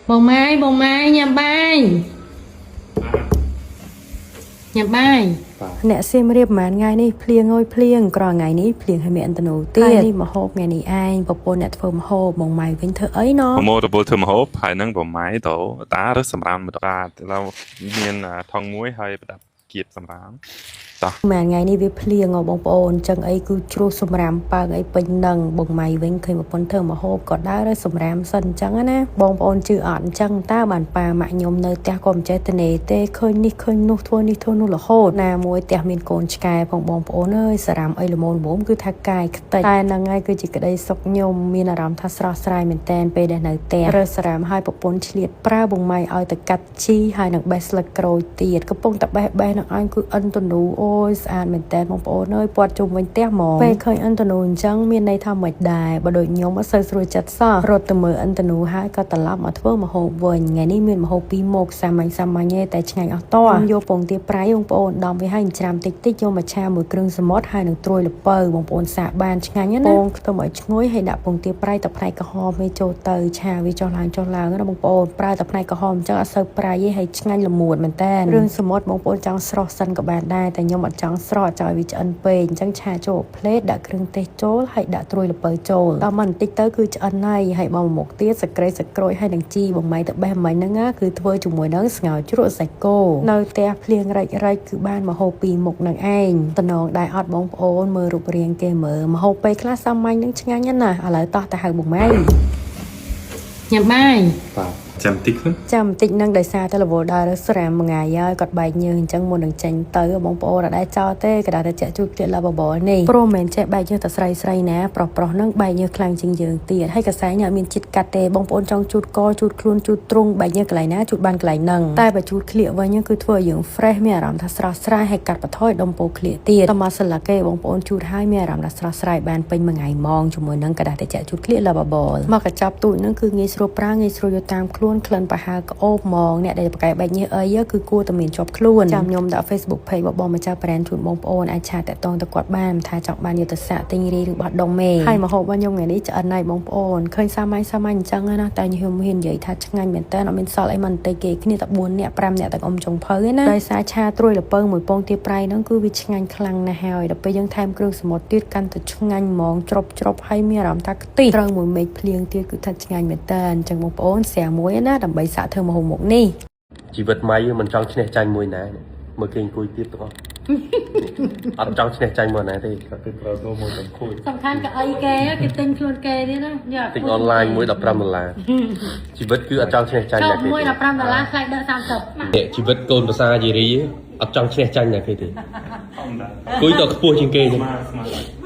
បងម៉ាយបងម៉ាយញ៉ាំបាយញ៉ាំបាយ អ្នកសៀមរាបប្រហែលថ្ងៃនេះភ្លៀងអើយភ្លៀងក្រថ្ងៃនេះភ្លៀងឲ្យមានអន្តនូទៀតហើយនេះមហូបថ្ងៃនេះឯងប្រពន្ធអ្នកធ្វើមហូបបងម៉ៃវិញធ្វើអីណោះ ប្រមូលរពលធ្វើម្ហូបហើយនឹងប្រម៉ៃទៅតារើសសម្រាមម្ដងបាទឥឡូវមានថងមួយហើយប្រដាប់គៀបសម្រាមតោះ ប្រហែលថ្ងៃនេះវាភ្លៀងហ៎បងប្អូនចឹងអីគឺជ្រុះសម្រាមប៉ើងអីពេញនឹងបងម៉ៃវិញឃើញប្រពន្ធធ្វើមហូបក៏ដើររើសសម្រាមសិនចឹងណាបងប្អូនជឿអត់អញ្ចឹងតើបានប៉ាម៉ាក់ខ្ញុំនៅផ្ទះក៏មិនចេះតនេទេឃើញនេះឃើញនោះធ្វើនេះធ្វើនោះរហូតណាមួយផ្ទះមានកូនឆ្កែផងបងប្អូនអើយសារ៉ាមអីល្មមល្មមគឺថាកាយខ្ទេចតែហ្នឹងហើយគឺជាក្តីសុខខ្ញុំមានអារម្មណ៍ថាស្រស់ស្រាយមែនតែនពេលដែលនៅផ្ទះរើសសារ៉ាមឲ្យប្រពន្ធឆ្លៀតប្រើបងម៉ៃឲ្យទៅកាត់ជីហើយនឹងបេះស្លឹកក្រូចទៀតកំពុងតែបេះបេះនឹងឯងគឺអិនទនូអូយស្អាតមែនតែនបងប្អូនអើយពាត់ជុំវិញផ្ទះហ្មងពេលឃើញអិនទនូអញ្ចឹងមានន័យថាមិនដែរបើដូចខ្ញុំអត់សូវស្រួលចិត្តសោះរត់ទៅមើលអិនទនូហើយក៏ត្រឡប់មកធ្វើម្ហូបវិញថ្ងៃនេះមានម្ហូបពីរមុខសាមញ្ញសាមញ្ញទេតែឆ្ងាញ់អស់តោះខ្ញុំយកពងទាប្រៃបងប្អូនដំវាឲ្យច្រាមតិចតិចយកមកឆាមួយគ្រឿងសមុទ្រហើយនឹងត្រួយល្ពៅបងប្អូនសាកបានឆ្ងាញ់ណាស់ពងខ្ទឹមឲ្យឈ្ងុយហើយដាក់ពងទាប្រៃតែផ្នែកក្រហមវាចូលទៅឆាវាចុះឡើងចុះឡើងណាបងប្អូនប្រើតែផ្នែកក្រហមអញ្ចឹងអត់សូវប្រៃទេហើយឆ្ងាញ់ល្មួតមែនតើគ្រឿងសមុទ្របងប្អូនចង់ស្រស់សិនក៏បានដែរតែខ្ញុំអត់ចង់ស្រស់អត់ចង់ឲ្យវាឆ្អិនពេកអញ្ចឹងឆាចូលផ្លេតដាក់គ្រឿងទេសចូលហើយដាក់ត្រួយល្ពៅចូលដល់មកបន្តិចទៅគឺឆ្អិនហើយហើយបើមកមុខទៀតសក្រីសក្រួយហើយនឹងជីបងម៉ៃទៅបេះមិញហ្នឹងណាគឺធ្វើជាមួយនឹងស្ងោរជ្រក់សាច់គោនៅផ្ទះភ្លៀងរិចរិចគឺបានមកហូបពីរមុខនឹងឯងតំណងដែរអត់បងប្អូនមើលរូបរាងគេមើលមកហូបពេលខ្លះសាមញ្ញនឹងឆ្ងាញ់ណាស់ណាឥឡូវតោះទៅហៅបងម៉ៃ ញ៉ាំបាយ បាទចាំតិចខ្លួន ចាំបន្តិចនឹងដោយសារតែរវល់ដើររើសស្រាមមួយថ្ងៃហើយគាត់បែកញើសអញ្ចឹងមុននឹងចេញទៅបងប្អូនអត់ដែរចោលទេក៏ដែរតែចាក់ជូតទៀតឡាបបនេះព្រោះមិនមែនចេះបែកញើសតែស្រីស្រីណាប្រុសប្រុសនឹងបែកញើសខ្លាំងជាងយើងទៀតហើយកសែងអត់មានជាតិកាត់ទេបងប្អូនចង់ជូតកជូតខ្លួនជូតទ្រូងបែកញើសកន្លែងណាជូតបានកន្លែងហ្នឹងតែបើជូតក្លៀកវិញគឺធ្វើឲ្យយើង fresh មានអារម្មណ៍ថាស្រស់ស្រាយហើយកាត់បន្ថយដុំពោក្លៀកទៀតតមកសិលកេបងប្អូនជូតហើយមានអារម្មណ៍ថាស្រស់ស្រាយបានពេញមួយថ្ងៃហ្មងជាមួយនឹងក្រដាសត្រជាក់ជូតក្លៀកឡាបបមកកញ្ចប់ទូចហ្នឹងគឺងាយស្រួលប្រើងាយស្រួលយកតាមខ្លួនក្លិនប្រហើរក្អូបហ្មងអ្នកដែលប្រកែកបែកញើសអីគឺគួរតែមានជាប់ខ្លួនចាំខ្ញុំដាក់ Facebook page របស់បងម្ចាស់ brand ជូនបងប្អូនអាច chat តាក់ទងទៅគាត់បានថាចង់បានយុទ្ធសាស្ត្រទិញរាយឬបោះដុំមេហើយម្ហូបរបស់ខ្ញុំថ្ងៃនេះឆ្អិនហើយបងប្អូនឃើញសាមញ្ញសាមញ្ញអញ្ចឹងណាតែខ្ញុំហ៊ាននិយាយថាឆ្ងាញ់មែនតើអត់មានសល់អីមកបន្តិចគេគ្នាតែ4នាក់5នាក់ទាំងអ៊ំចុងភៅឯណាដោយសារឆាត្រួយល្ពៅមួយពងទាប្រៃហ្នឹងគឺវាឆ្ងាញ់ខ្លាំងណាស់ហើយដល់ពេលយើងថែមគ្រឿងសមុទ្រទៀតកាន់តែឆ្ងាញ់ហ្មងជ្រុបជ្រុបហើយមានអារម្មណ៍ថាខ្ទិះត្រូវមួយមេឃភ្លៀងទៀតគឺថាឆ្ងាញ់មែនតើអញ្ចឹងបងប្អូនស្រាមួយណាដើម្បីសាកធ្វើម្ហូបមុខនេះ ជីវិតម៉ៃមិនចង់ឈ្នះចាញ់មួយណានេះមើលគេអង្គុយទៀតទាំងអស់អត់ចង់ឈ្នះចាញ់មួយណាទេ គឺត្រូវទៅមួយតំខួយ សំខាន់ក៏អីគេគេទិញខ្លួនគេទៀតណាយក ទិញអនឡាញមួយ15ដុល្លារជីវិតគឺអត់ចង់ឈ្នះចាញ់ ចុះ ណាគេ មួយ ទេ 15ដុល្លារថ្លៃដឹក30 នេះជីវិតកូនភាសាយេរីអត់ចង់ឈ្នះចាញ់ណាគេទេអង្គុយតខ្ពស់ជាងគេចឹង ស្មាស្មា